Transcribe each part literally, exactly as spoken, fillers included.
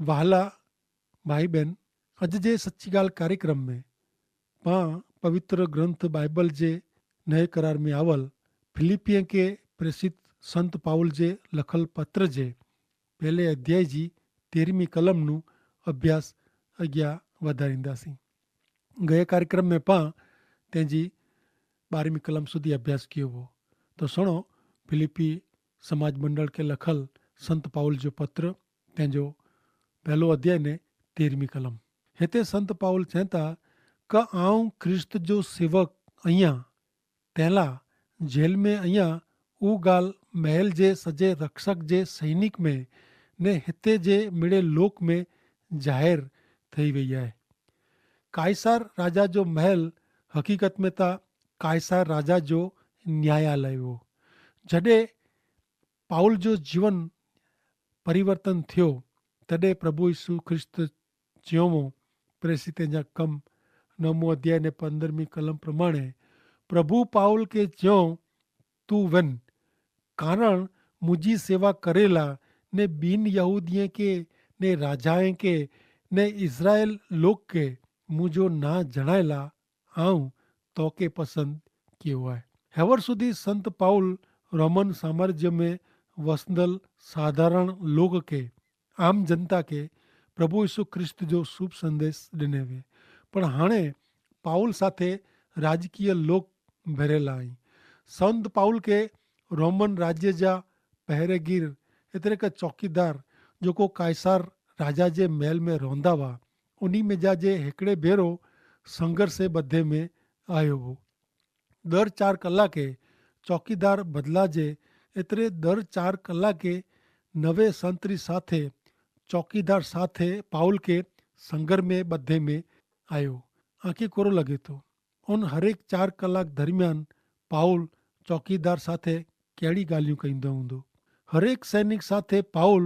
વહાલા ભાઈ બહેન, અજ જે સચ્ચી ગાલ કાર્યક્રમ મેં પાં પવિત્ર ગ્રંથ બાઈબલ જે નય કરાર મેં આવલ ફિલિપ્પિયે કે પ્રેસિત સંત પાઉલ જે લખલ પત્ર જે પહેલે અધ્યાય જી તેરમી કલમનું અભ્યાસ અજ્ઞા વધારીંદા સી. ગયે કાર્યક્રમ મેં પાં તેની બારમી કલમ સુધી અભ્યાસ કિયો વો. તો સુણો, ફિલિપ્પી સમાજ મંડળ કે લખલ સંત પાઉલ જો પત્ર તેની પહેલો અધ્યાય ને તેરમી કલમ. હેતા સંત પાઉલ ચેતા, કા આઉં ખ્રિસ્ત જો સેવક અહિયા તેલા જેલ મેં અહિયા ઉગાલ મહેલ જે સજે રક્ષક જે સૈનિક મેં ને હેતા જે મિડે લોક મેં જાહેર થઈ વય આય. કાયસાર રાજા જો મહેલ હકીકત મેં તા કાયસાર રાજા જો ન્યાયાલય હો. જડે પાઉલ જો જીવન પરિવર્તન થયો, તદે પ્રભુ ઈસુ ખ્રિસ્ત ચ્યોંવો. પ્રેસિતે જા કમ નવમો અધ્યાય ને પંદ્રહમી કલમ પ્રમાણે પ્રભુ પાઉલ કે ચ્યોં, તું વન, કારણ મુજી સેવા કરેલા ને બિનયહૂદિયે કે ને રાજાએ કે ને ઇઝરાયેલ લોક કે મુજો ના જણાયેલા આઉં તો કે પસંદ કિયો હૈ. હેવર સુધી સંત પાઉલ રોમન સામ્રાજ્ય મેં વસદલ સાધારણ લોક કે આમ જનતા કે પ્રભુ ઈસુ ખ્રિસ્ત જો શુભ સંદેશ દેને વે. પણ હાણે પાઉલ સાથે રાજકીય લોક ભરેલા હૈં. સંત પાઉલ કે રોમન રાજ્ય જા પહેરેગીર એતરે કે ચોકીદાર જોકો કાયસાર રાજા જે મહેલ મેં રોંધા વા ઉની મેં જા જે હેકડ઼ે ભેરો સંઘર્ષે બધે મેં આયો હો. દર ચાર કલાકે ચોકીદાર બદલા જે એતરે દર ચાર કલાકે નવે સંતરી સાથે ચોકીદાર સાથે પાઉલ કે સંગર મેં બધે મેં આયો. આંખી કોરો લગે તો ઉન હરેક ચાર કલાક દરમિયાન પાઉલ ચોકીદાર સાથે કહેડી ગાલિયું કહીંદો હુંદો? હરેક સૈનિક સાથે પાઉલ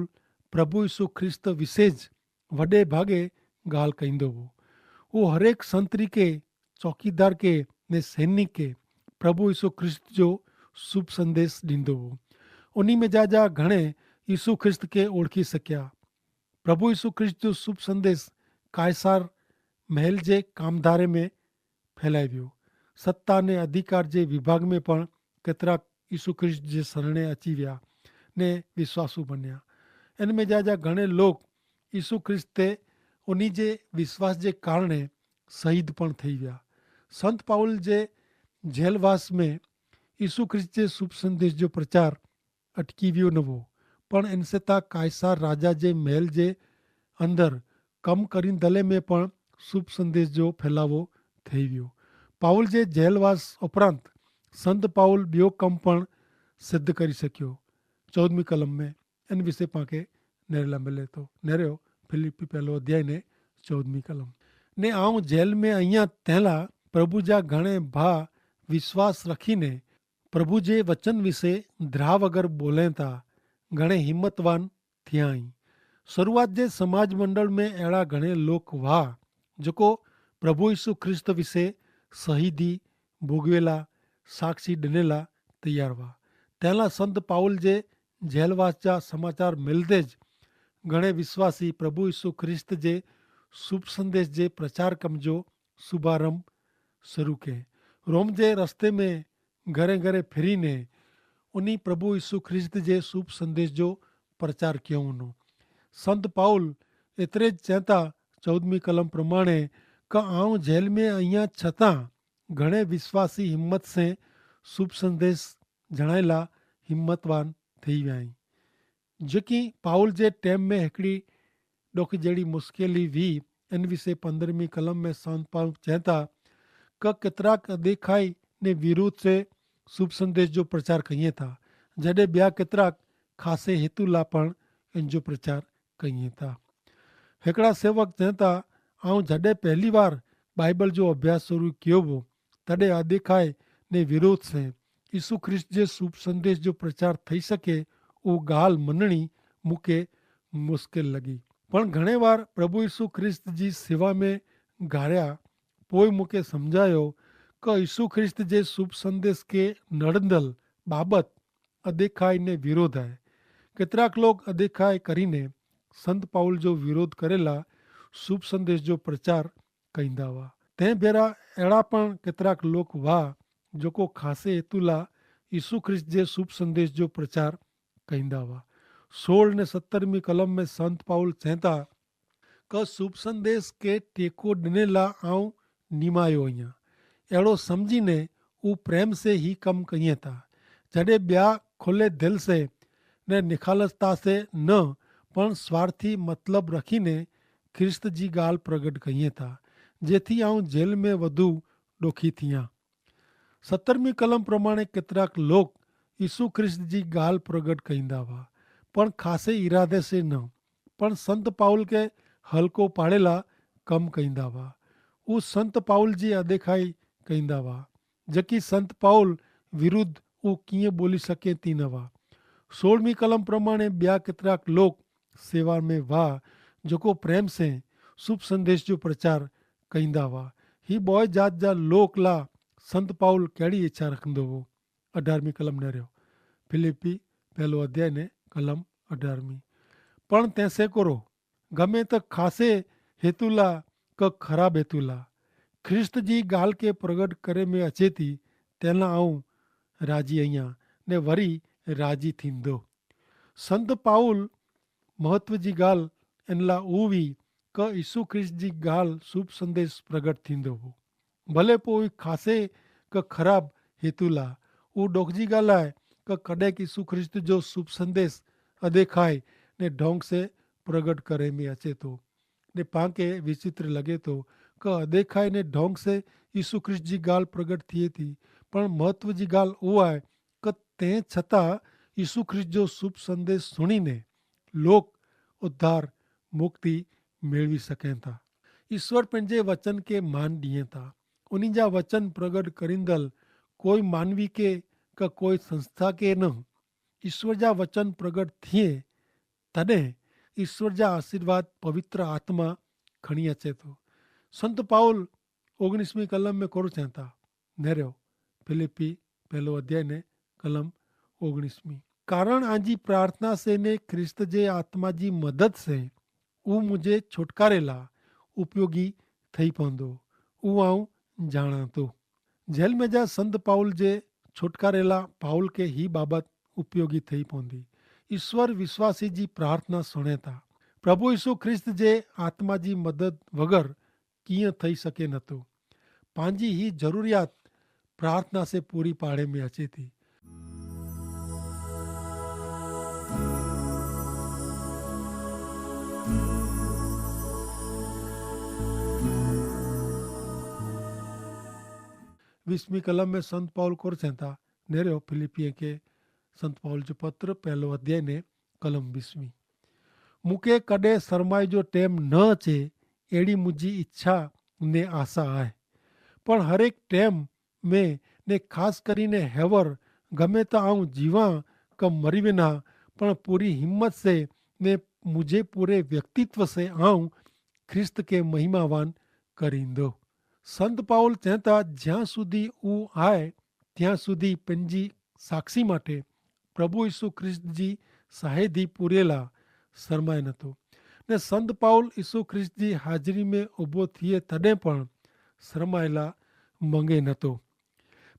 પ્રભુ ઈસુ ખ્રિસ્ત વિશે જ વડે ભાગે ગાલ કહીંદો હો. વો હરેક સંતરી કે ચોકીદાર કે ને સૈનિક કે પ્રભુ ઈસુ ખ્રિસ્ત જો શુભ સંદેશ દીંદો હો. ઉની મેં જા જા ઘણે ઈસુ ખ્રિસ્ત કે ઓળખી શક્યા. પ્રભુ ઈસુ ખ્રિસ્ત જો શુભ સંદેશ કાયસાર મહેલ જે કામધારે મેં ફેલાવ્યો. સત્તા ને અધિકાર જે વિભાગ મેં પણ કેતરા ઈસુ ખ્રિસ્ત જે સરણે અચીવ્યા ને વિશ્વાસુ બન્યા. એન મેં જા જા ઘણે લોક ઈસુ ખ્રિસ્ત તે ઉની જે વિશ્વાસ જે કારણે શહીદ પણ થઈ વ્યા. સંત પાઉલ જે જેલવાસ મેં ઈસુ ખ્રિસ્ત જે શુભ સંદેશ જો પ્રચાર અટકી વ્યો નવો, પણ એનસે તા કાયસાર રાજા જે મહેલ જે અંદર કમ કરીંદલે મેં પણ શુભ સંદેશ જો ફેલાવો થઈ વ્યો. પાઉલ જે જેલવાસ ઉપરાંત સંત પાઉલ બ્યો કમ પણ સિદ્ધ કરી શક્યો. ચૌદમી કલમ મેં એન વિશે પાંકે નેરેલા મિલે તો નેર્યો. ફિલિપ્પી પહેલો અધ્યાય ને ચૌદમી કલમ. ને આઉં જેલ મેં અહિયા તેલા પ્રભુ જા ઘણે ભા વિશ્વાસ રખી ને પ્રભુ જે વચન વિશે દ્રાવ અગર બોલે તા ઘણે હિંમતવાન થિયા હી. શરૂઆત જે સમાજ મંડળ મેં એડા ઘણે લોક વાહ જકો પ્રભુ ઈસુ ખ્રિસ્ત વિશે શહીદી ભોગવેલા સાક્ષી ડનેલા તૈયાર વાહ. તેલા સંત પાઉલ જે જેલવાસ જા સમાચાર મેલદે જ ઘણે વિશ્વાસી પ્રભુ ઈસુ ખ્રિસ્ત જે શુભ સંદેશ જે પ્રચાર કમજો શુભારંભ શરૂ કે રોમ જે રસ્તે મેં ઘરે ઘરે ફિરી ને ઉની પ્રભુ ઈસુ ખ્રિસ્ત જે શુભ સંદેશ જો પ્રચાર કયો હુનો. સંત પાઉલ એતરે જ ચેતા ચૌદમી કલમ પ્રમાણે કા આઉં જેલ મેં અહિયા છતાં ઘણે વિશ્વાસી હિંમત સે શુભ સંદેશ જણાયેલા હિંમતવાન થઈ વ્યાઈ. જેકી પાઉલ જે ટેમ મેં હિકડી ડોખી જેડી મુશ્કેલી વી એન વિશે પંદ્રહમી કલમ મેં સંત પાઉલ ચેતા કા કેતરાક અદેખાઈ ને વિરોધ સે શુભ સંદેશ જો પ્રચાર કહિયે થા, જડે બ્યા કેતરાક ખાસે હેતુ લા પણ એન જો પ્રચાર કહિયે થા. હેકડા સેવક ચેતા આઉં જડે પહેલી વાર બાઈબલ જો અભ્યાસ શરૂ કિયો વો તદે અદેખાઈ ને વિરોધ સે ઈસુ ખ્રિસ્ત જે શુભ સંદેશ જો પ્રચાર થઈ શકે ઉહ ગાલ મનણી મુકે મુશ્કેલ લગી. પણ ઘણે વાર પ્રભુ ઈસુ ખ્રિસ્ત જી સેવા મેં ગાર્યા પોય મુકે સમઝાયો કે ઈસુ ખ્રિસ્ત જે શુભ સંદેશ કે નડંદલ બાબત અદેખાઈ ને વિરોધ હૈ. કેતરાક લોક અદેખાઈ કરીને સંત પાઉલ જો વિરોધ કરેલા શુભ સંદેશ જો પ્રચાર કહીંદા વા. તે ભેરા એડા પણ કેતરાક લોક વા જોકો ખાસે હેતુલા ઈસુ ખ્રિસ્ત જે શુભ સંદેશ જો પ્રચાર કહીંદા વા. સોળ ને સત્તરમી કલમ મેં સંત પાઉલ ચેંતા કે શુભ સંદેશ કે ટેકો ડનેલા આઉં નિમાયો અહિયા એડો સમઝીને ઉં પ્રેમ સે હી કમ કહિયે તા. જડે બ્યા ખોલે દિલ સે ને નિખાલસતા સે ન પણ સ્વાર્થી મતલબ રખીને ખ્રિસ્ત જી ગાલ પ્રગટ કહિયે તા જેથી આઉં જેલ મેં વધુ ડોખી થિયા. સત્તરમી કલમ પ્રમાણે કેતરાક લોક ઈસુ ખ્રિસ્ત જી ગાલ પ્રગટ કહીંદા વા પણ ખાસે ઇરાદે સે ન પણ સંત પાઉલ કે હલકો પાડેલા કમ કહીંદા વા. ઉસ સંત પાઉલ જી અદેખાઈ કહીંદા વા જેકી સંત પાઉલ વિરુદ્ધ ઉં કિંય બોલી સકે તી ન વા. સોળમી કલમ પ્રમાણે બ્યા કેતરાક લોક સેવા મેં વા જોકો પ્રેમ સે શુભ સંદેશ જો પ્રચાર કહીંદા વા. હી બોય જાત જા લોક લા સંત પાઉલ કહેડી ઇચ્છા રખંદો હો? અઢારમી કલમ ન રહ્યો. ફિલિપ્પી પહેલો અધ્યાય ને કલમ અઢારમી. પણ તેસે કરો ગમે તો ખાસે હેતુલા કે ખરાબ હેતુલા ખ્રિસ્ત જી ગાલ કે પ્રગટ કરે મેં અચેતી તેના આઉં રાજી અહિયા ને વરી રાજી થીંદો. સંત પાઉલ મહત્વ જી ગાલ એનલા ઉવી કે ઈસુ ખ્રિસ્ત જી ગાલ શુભ સંદેશ પ્રગટ થીંદો હો. ભલે પોઈ ખાસે કે ખરાબ હેતુલા ઉડોખજી ગાલ આય કે કડ઼ેક ઈસુ ખ્રિસ્ત જો શુભ સંદેશ અદેખાઈ ને ઢોંગ સે પ્રગટ કરે મેં અચેતો. ને પાંકે વિચિત્ર લગેતો કે અદેખાઈ ને ઢોંગ સે ઈસુ ખ્રિસ્ત જી ગાલ પ્રગટ થિયેતી. પણ મહત્વ જી ગાલ ઉવાય કે તે છતાં ઈસુ ખ્રિસ્ત જો શુભ સંદેશ સુણીને લોક ઉદ્ધાર મુક્તિ મેળવી સકેતા. ઈસ્વર પહને વચન કે માન દિયેતા. ઉની જા વચન પ્રગટ કરીંદલ કોઈ માનવી કે કે કોઈ સંસ્થા કે ન. ઈસ્વર જા વચન પ્રગટ થિયે તદે ઈસ્વર જા આશીર્વાદ પવિત્ર આત્મા ખણી અચેતો. સંત પાઉલ ઓગણીસમી કલમ મેં કોરો ચેંતા નેરો ફિલિપ્પી પહેલો અધ્યાય ને કલમ ઓગણીસમી. કારણ આજી પ્રાર્થના સે ને ખ્રિસ્ત જે આત્મા જી મદદ સે ઉં મુઝે છુટકારેલા ઉપયોગી થઈ પાંદો ઉં આઉં જાણાતો. જેલ મેં જા સંત પાઉલ જે છુટકારેલા પાઉલ કે હી બાબત ઉપયોગી થઈ પાંદી. ઈસ્વર વિશ્વાસી જી પ્રાર્થના સુણેતા. પ્રભુ ઈસુ ખ્રિસ્ત જે આત્મા જી મદદ વગર કિયાં થઈ શકે નતો. પાંજી હી જરૂરિયાત પ્રાર્થના સે પૂરી પાડે મેં અચેતી. વીસમી કલમ મેં સંત પાઉલ કોર ચેંતા નેરે ફિલિપ્પી કે સંત પાઉલ જો પત્ર પહેલો અધ્યાય ને કલમ વીસમી. મુકે કડ઼ે સરમાઈ જો ટેમ ન છે એડી મુજી ઇચ્છા ને આશા આય. પણ હરેક ટેમ મેં ને ખાસ કરીને હેવર ગમે તો આઉં જીવા કમ મરી વેના પણ પૂરી હિંમત સે ને મુઝે પૂરે વ્યક્તિત્વ સે આઉં ખ્રિસ્ત કે મહિમાવાન કરીંદો. સંત પાઉલ ચેંતા જ્યાં સુધી ઉં આય ત્યાં સુધી પનજી સાક્ષી માટે પ્રભુ ઈસુ ખ્રિસ્ત જી સાહેદી પૂરેલા શરમાય નતો. ને સંત પાઉલ ઈસુ ખ્રિસ્ત જી હાજરી મેં ઉભો થિયે તદે પણ શરમાયેલા મંગે નતો.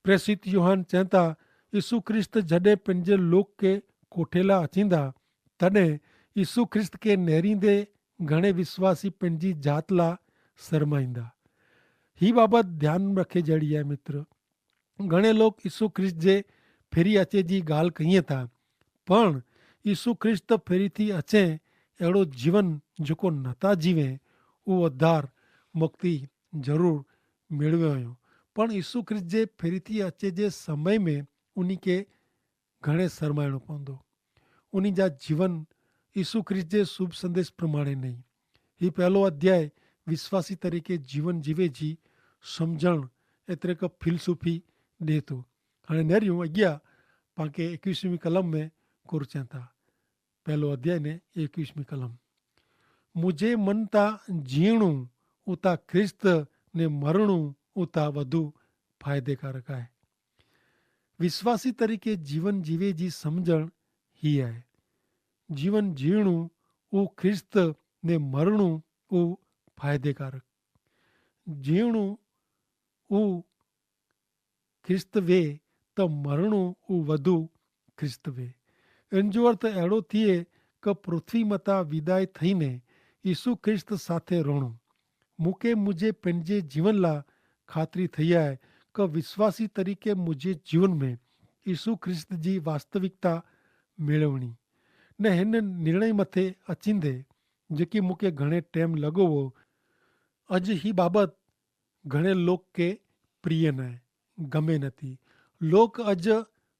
પ્રેસિત યોહાન ચેંતા ઈસુ ખ્રિસ્ત જડે પનજે લોક કે કોઠેલા અચીંદા તદે ઈસુ ખ્રિસ્ત કે નેરીંદે ઘણે વિશ્વાસી પનજી જાતલા શરમાઈંદા. હી બાબત ધ્યાન રખે જેડી હૈ મિત્ર. ઘણે લોક ઈસુ ખ્રિસ્ત જે ફેરી અચે જી ગાલ કહિયે તા. પણ ઈસુ ખ્રિસ્ત ફેરી થી અચે એડો જીવન જોકો નતા જીવે ઉ અધાર મુક્તિ જરૂર મેળવ્યો અયો. પણ ઈસુ ખ્રિસ્ત જે ફેરી થી અચે જે સમય મેં ઉની કે ઘણે સરમાયણો પોંદો. ઉની જા જીવન ઈસુ ખ્રિસ્ત જે શુભ સંદેશ પ્રમાણે નહીં. હી પહેલો અધ્યાય વિશ્વાસી તરીકે જીવન જીવે જી સમઝણ એતરે કે ફિલસૂફી દેતો. હણે નેર્યું અગિયા પાંકે એકવીસમી કલમ મેં કોરચેંતા. પહેલો અધ્યાય ને એકવીસમી કલમ. મુઝે મનતા જીણું ઉતા ખ્રિસ્ત ને મરણું ઉતા વધુ ફાયદેકારક આય. વિશ્વાસી તરીકે જીવન જીવે જી સમઝણ હી આય. જીવન જીણું ઉ ખ્રિસ્ત ને મરણું ઉ ફાયદેકારક. જીણું ઉ ખ્રિસ્ત વે તો મરણું ઉ વધુ ખ્રિસ્ત વે. એન જો અર્થ એડો થિયે કે પૃથ્વી મતા વિદાય થઈને ઈસુ ખ્રિસ્ત સાથે રોણું. મુકે મુઝે પેનજે જીવન લા ખાતરી થયા હૈ કે વિશ્વાસી તરીકે મુઝે જીવન મેં ઈસુ ખ્રિસ્ત જી વાસ્તવિકતા મેળવણી. ને હેન નિર્ણય મતે અચિંદે જેકી મુકે ઘણે ટેમ લગોવો. અજ હી બાબત ઘણે લોક કે પ્રિય નાય, ગમે નથી. લોક અજ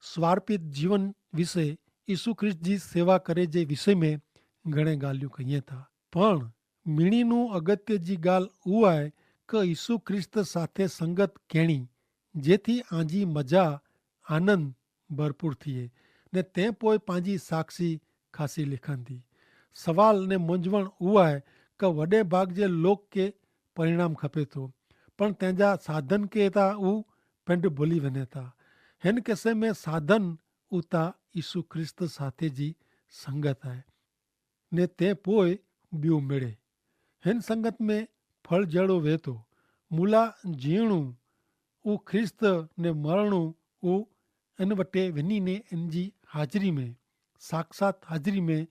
સ્વાર્પિત જીવન વિશે ઈસુ ખ્રિસ્ત જી સેવા કરે જે વિશે મેં ઘણે ગાલિયું કહિયે થા. પણ મિણીનું અગત્ય જી ગાલ ઉઆય કે ઈસુ ખ્રિસ્ત સાથે સંગત કહેણી જેથી આજી મજા આનંદ ભરપૂર થિયે. ને તે પોય પાંજી સાક્ષી ખાસી લેખાંતી. સવાલ ને મુંજવણ ઉઆય કે વડે ભાગ જે લોક કે પરિણામ ખપે થો, પણ તેનજા સાધન કે તા ઉ પેંડ ભોલી વને તા. હેન કેસે મેં સાધન ઉતા ઈસુ ખ્રિસ્ત સાથે જી સંગત આય. ને તે પોય બ્યુ મેળે. હેન સંગત મેં ફળ જેડો વેતો મુલા જીણું ઉ ખ્રિસ્ત ને મરણું ઉ એન વટે વિની ને એન જી હાજરી મેં સાક્ષાત હાજરી મેં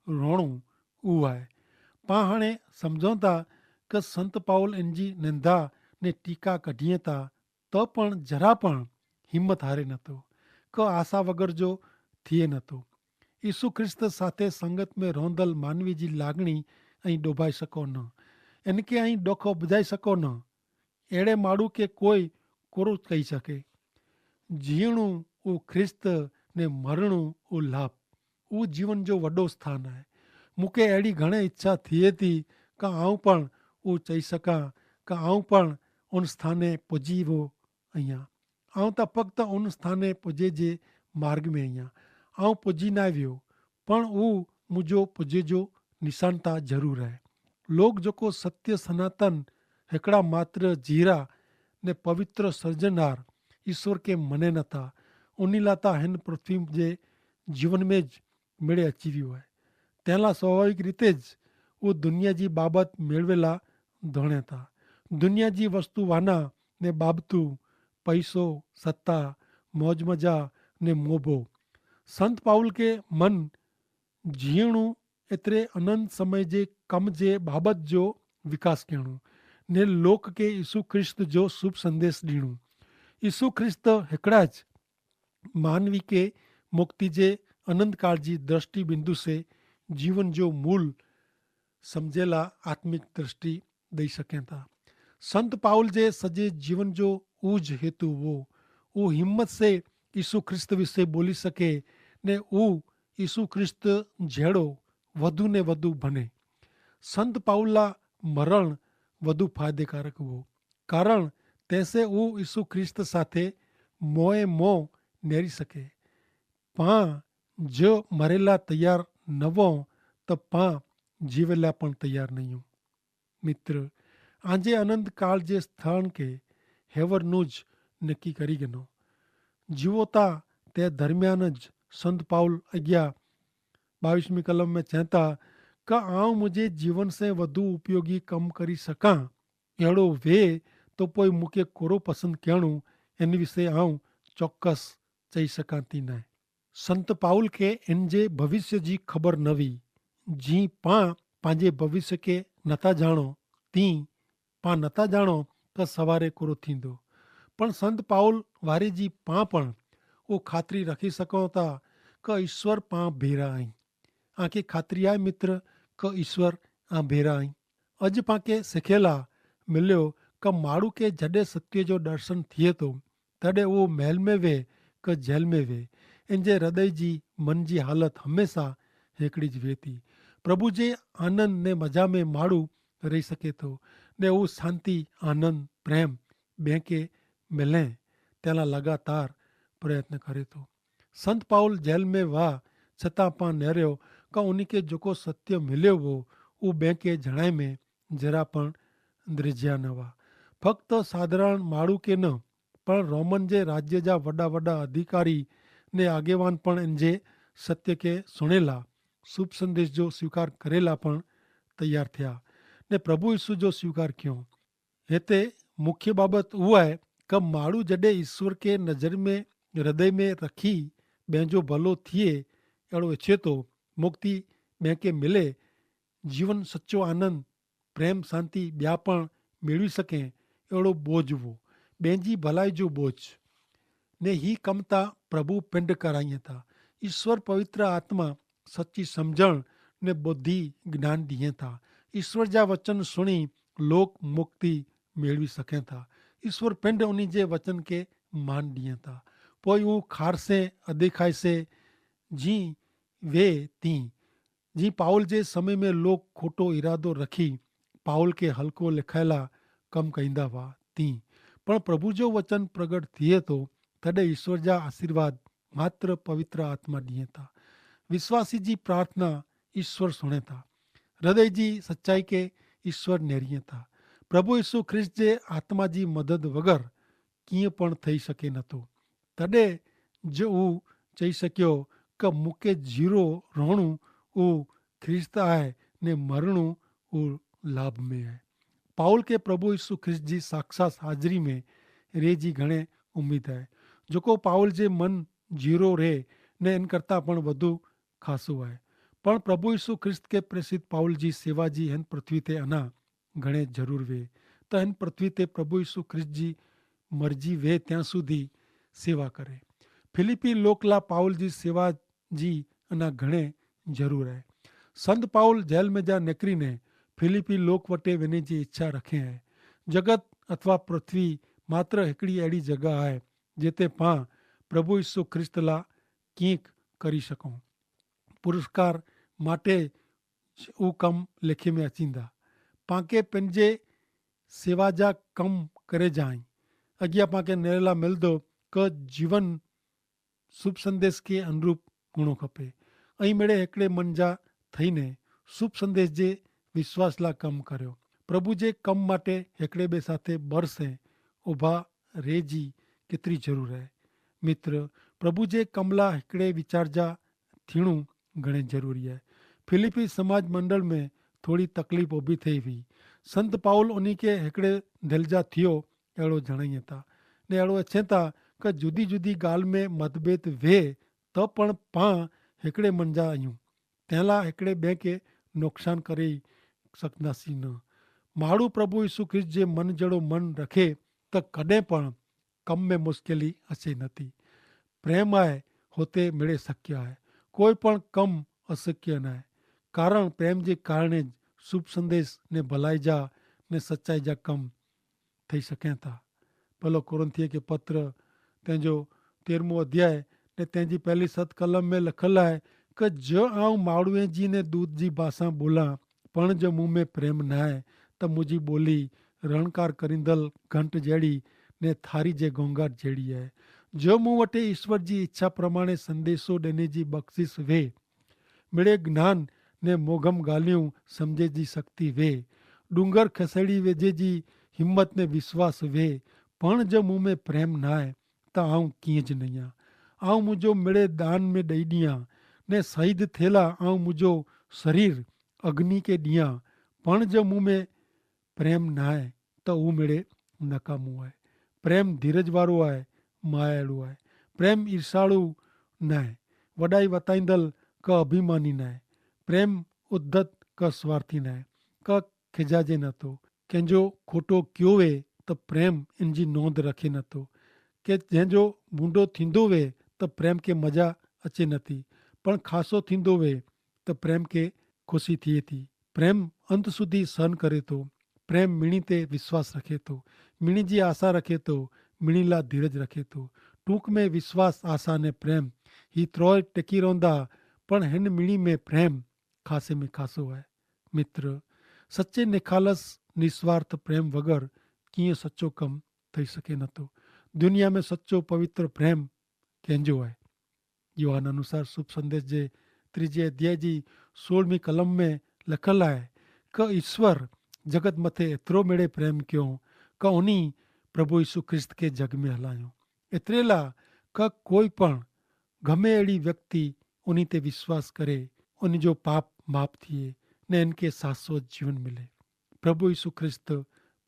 રોણું ઉ આય. પાહાણે સમઝોતા કે સંત પાઉલ એન જી નિંદા ને ટીકા કઢ઼િયે તા તો પણ જરા પણ હિંમત હારે નતો, કે આશા વગર જો થિયે નતો. ઈસુ ખ્રિસ્ત સાથે સંગત મેં રોંધલ માનવી જી લાગણી અહીં ડોભાઈ શકો ન. એન કે અહીં ડોખો બજાઈ શકો ન. એડે માડૂ કે કોઈ કોરો કહી શકે. જીણું ઉ ખ્રિસ્ત ને મરણું ઉ લાભ. ઉ જીવન જો વડો સ્થાન આય. મુકે એડી ઘણે ઇચ્છા થિયે તી કે આઉં પણ ઉ ચહી સકાં કે આઉં પણ ઉન સ્થાને પજી વો. અહિયા આઉં તા ફક્ત ઉન સ્થાને પજે જે માર્ગ મેં અહિયા આઉં પજી ના વ્યો. પણ ઉ મુજો પજે જો નિશાન તા જરૂર આય. લોગ જોકો સત્ય સનાતન હેકડા માત્ર જીરા ને પવિત્ર સર્જનાર ઈસવ કે મને નતા ઉની લાતા હેન પૃથ્વી જે જીવન મેં જ મેળે અચીવી હોય. તેના સ્વાભાવિક રીતે જ ઉ દુનિયા જી બાબત મેળવેલા ધોણે તા દુનિયા જી વસ્તુ વાના ને બાબતુ પૈસો સત્તા મોજમજા ને મોભો. સંત પાઉલ કે મન જીણું એતરે અનંત સમય જે કમ જે બાબત જો વિકાસ કહેણું ને લોક કે ઈસુ ખ્રિસ્ત જો શુભ સંદેશ દીણું. ઈસુ ખ્રિસ્ત હેકડા જ માનવી કે મુક્તિ જે અનંતકાળ જી દ્રષ્ટિ બિંદુ સે જીવન જો મૂલ સમઝેલા આત્મિક દ્રષ્ટિ દઈ શકેતા. સંત પાઉલ જે સજે જીવન જો ઉજ હેતુ વો ઉહ હિંમત સે ઈસુ ખ્રિસ્ત વિશે બોલી શકે ને ઉહ ઈસુ ખ્રિસ્ત જેડો વધુ ને વધુ ભને. સંત પાઉલ લા મરણ વધુ ફાયદેકારક વો કારણ તેસે ઉહ ઈસુ ખ્રિસ્ત સાથે મોએ મોં નેરી શકે. પાં જો મરેલા તૈયાર નવો તો પાં જીવેલા પણ તૈયાર નહીં. મિત્ર, આજે અનંતકાળ જે સ્થાન કે હેવરનું જ નક્કી કરી ગનો. જીવોતા તે દરમિયાન જ સંત પાઉલ અગિયા બાવીસમી કલમ મેં ચેંતા કે આઉં મુઝે જીવન સે વધુ ઉપયોગી કમ કરી સકાં એડો વે તો પોય મુકે કોરો પસંદ કહેણું એન વિશે આઉં ચોક્કસ ચહી સકાંતી નાય. સંત પાઉલ કે એન જે ભવિષ્ય જી ખબર નવી. જી પાં પાંજે ભવિષ્ય કે નતા જાણો તી પાં નતા જાણો કે સવારે કોરો થીંદો. પણ સંત પાઉલ વારે જી પાં પણ ઉં ખાતરી રખી સકો તા કે ઈસ્વર પાં ભેરા આઈ. આંખે ખાતરી આય મિત્ર કે ઈસ્વર આં ભેરા આઈ. અજ પાંકે સિખેલા મિલ્યો કે માડૂ કે જડે સત્ય જો દર્શન થિયે તો તડે ઉહ મહેલ મેં વે કે જેલ મેં વે, એન જે હૃદય જી મન જી હાલત હમેંસા હેકડી જ વેતી. પ્રભુ જે આનંદ ને મજા મેં માડૂ રહી સકે તો ને ઉહ શાંતિ આનંદ પ્રેમ બેંકે મેલે તેલા લગાતાર પ્રયત્ન કરે તો. સંત પાઉલ જેલ મેં વાહ છતાં પાં નહર્યો કા ઉની કે જોકો સત્ય મિલ્યો વો ઉહ બેંકે જણાય મેં જરા પણ દ્રિજ્યા ન વાહ. ફક્ત સાધારણ માડૂ કે ન પણ રોમન જે રાજ્ય જા વડા વડા અધિકારી ને આગેવાન પણ એન જે સત્ય કે સુણેલા. શુભ સંદેશ જો સ્વીકાર કરેલા પણ તૈયાર થયા, ને પ્રભુ ઈસુ જો સ્વીકાર કયો. હેતા મુખ્ય બાબત ઉઆ હૈ, કે માણુ જડે ઈસવ કે નજર મેં હૃદય મેં રખી બેંજો ભલો થિયે એડો ઇચ્છે તો, મુક્તિ બેંકે મિલે, જીવન સચો આનંદ, પ્રેમ શાંતિ બ્યાપણ મેળવી સકે એડો બોજ વો, બેંજી ભલાઈ જો બોજ. ને હી કમતા પ્રભુ પિંડ કરાઈ થા. ઈસ્વર પવિત્ર આત્મા સચી સમઝણ ને બોધી જ્ઞાન દિયે થા. ઈસ્વર જા વચન સુણી લોક મુક્તિ મેળવી સકે થા. ઈસ્વર પિંડ ઉની જે વચન કે માન દિયે થા. પોય ઉં ખારસે અદેખાઈ સે જી વે તી. જી પાઉલ જે સમય મેં લોક ખોટો ઇરાદો રખી પાઉલ કે હલકો લેખાયેલા કમ કહીંદા વા તી. પણ પ્રભુ જો વચન પ્રગટ થિયે તો તદે ઈસ્વર જા આશીર્વાદ માત્ર પવિત્ર આત્મા દિયે તા. વિશ્વાસી જી પ્રાર્થના ઈસ્વર સુણે તા. હૃદય જી સચ્ચાઈ કે ઈસ્વર નેરિયે તા. પ્રભુ ઈસુ ખ્રિસ્ત જે આત્મા જી મદદ વગર કિયા પણ થઈ શકે નતો. તદે જે ઉં ચહી શક્યો કે મુકે જીરો રોણું ઉં ખ્રિસ્ત આય ને મરણું ઉં લાભ મેં આય. પાઉલ કે પ્રભુ ઈસુ ખ્રિસ્ત જી સાક્ષાત હાજરી મેં રે જી ઘણે ઉમ્મીદ આય. જોકો પાઉલ જે મન જીરો રે ને એન કરતા પણ વધુ ખાસુ આય. પણ પ્રભુ ઈસુ ખ્રિસ્ત કે પ્રેસિત પાઉલ જી સેવા જી હેન પૃથ્વી તે અના ઘણે જરૂર વે. તો હેન પૃથ્વી તે પ્રભુ ઈસુ ખ્રિસ્ત જી મરજી વે ત્યાં સુધી સેવા કરે. ફિલિપ્પી લોકલા પાઉલ જી સેવા જી અના ઘણે જરૂર હૈ. સંત પાઉલ જેલ મેં જા નેકરી ને ફિલિપ્પી લોક વટે વેને જી ઇચ્છા રખે હૈ. જગત અથવા પૃથ્વી માત્ર હેકડી એડી જગા હૈ જેતે પાં પ્રભુ ઈસુ ખ્રિસ્ત લા કિંક કરી શકો. પુરસ્કાર માટે ઉકમ લેખે મેં અચીંદા. પાંકે પેનજે સેવા જા કમ કરે જાઈ. અગિયા પાંકે નેરેલા મિલ દો કે જીવન શુભ સંદેશ કે અનુરૂપ ગુણો ખપે. અહીં મેળે હેકડ઼ે મન જા થઈને શુભ સંદેશ જે વિશ્વાસ લા કમ કર્યો. પ્રભુ જે કમ માટે હેકડ઼ે બે સાથે બરસે ઉભા રેજી કેતરી જરૂર હૈ? મિત્ર, પ્રભુ જે કમલા હેકડ઼ે વિચાર જા થીણું ઘણે જરૂરી હૈ. ફિલિપ્પી સમાજ મંડળ મેં થોડી તકલીફ ઉભી થઈ વી. સંત પાઉલ ઉની કે હેકડ઼ે ધેલ જા થિયો એડો જણાઈ થા. ને એડો અચ્છે થા કે જુદી જુદી ગાલ મેં મતભેદ વે તો પણ પાં હેકડ઼ે મન જા અયું. તેલા હેકડ઼ે બે કે નોકસાન કરી સકનાસી ન. માડૂ પ્રભુ ઈસુ ખ્રિસ્ત જે મન જેડો મન રખે તો કદે પણ કમ મેં મુશ્કેલી અસે નથી. પ્રેમ આય હોતે મેળે શક્ય આય. કોઈ પણ કમ અશક્ય નાય. કારણ પ્રેમ જે કારણે જ શુભ સંદેશ ને ભલાઈ જા ને સચ્ચાઈ જા કમ થઈ શકે થા. પહલો કોરિંથીય કે પત્ર તેનજો તેરમો અધ્યાય ને તેનજી પહેલી સત કલમ મેં લખલ આય, કે જો આઉં માડૂએ જી ને દૂધ જી ભાષા બોલા પણ જો મું મેં પ્રેમ નાય તો મુજી બોલી રણકાર કરીંદલ ઘંટ જેડી ને થારી જે ગોંગાટ જેડી હૈ. જો મું વટે ઈસ્વર જી ઇચ્છા પ્રમાણે સંદેશો દેને જી બક્ષિશ વે, મેડે જ્ઞાન ને મોગમ ગાલિયું સમઝે જી શક્તિ વે, ડુંગર ખસેડી વેજે જી હિંમત ને વિશ્વાસ વે, પણ જો મું મેં પ્રેમ નાય તો આઉં કિંજ નહિયા. આઉં મુજો મેડે દાન મેં દઈ દિયા ને સહિદ થેલા આઉં મુજો શરીર અગ્નિ કે દિયા, પણ જો મું મેં પ્રેમ નાય તો ઉમેડે નકામું આય. પ્રેમ ધીરજવારો આય, માયાળુ આય. પ્રેમ ઈર્ષાળુ નાય, વડાઈ વતાઈંદલ કા અભિમાની નાય. પ્રેમ ઉદ્ધત કા સ્વાર્થી નાય, કા ખેજાજે નતો. કેંજો ખોટો ક્યો વે તો પ્રેમ એનજી નોંધ રખે નતો. કે જેંજો ભૂંડો થીંદો વે તો પ્રેમ કે મજા અચે નથી, પણ ખાસો થીંદો વે તો પ્રેમ કે ખુશી થિયે થી. પ્રેમ અંત સુધી સહન કરે તો, પ્રેમ મિણી તે વિશ્વાસ રખે તો, મિણી જી આશા રખે તો, મિણી લા ધીરજ રખે તો. ટૂંક મેં વિશ્વાસ આશા ને પ્રેમ હી ત્રોય ટેકી રોંદા. પણ હેન મિણી મેં પ્રેમ ખાસે મેં ખાસો હૈ. મિત્ર, સચ્ચે નિખાલસ નિસ્વાર્થ પ્રેમ વગર કિંય સચ્ચો કમ થઈ શકે નતો. દુનિયા મેં સચ્ચો પવિત્ર પ્રેમ કેંજો હૈ? યોહાન અનુસાર શુભ સંદેશ જે ત્રીજે અધ્યાય જી સોળમી કલમ મેં લખલ આય, કે ઈસ્વર જગત મતે એતરો મેડે પ્રેમ ક્યો, કે ઉની પ્રભુ ઈસુ ખ્રિસ્ત કે જગ મેં હલાયો. એતરેલા કે કોઈ પણ ગમે એડી વ્યક્તિ ઉની તે વિશ્વાસ કરે, અન જો પાપ માફ થિયે, ને અનકે સાસ્વત જીવન મિલે. પ્રભુ ઈસુ ખ્રિસ્ત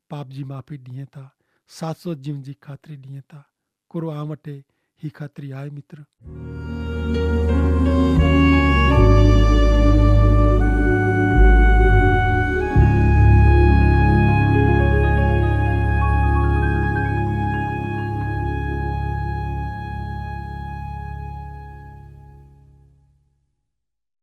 પાપ જી માફી દિયે થા, સાસ્વત જીવન જી ખાતરી દિયે થા. કુરો આમટે હી ખાતરી આય મિત્ર?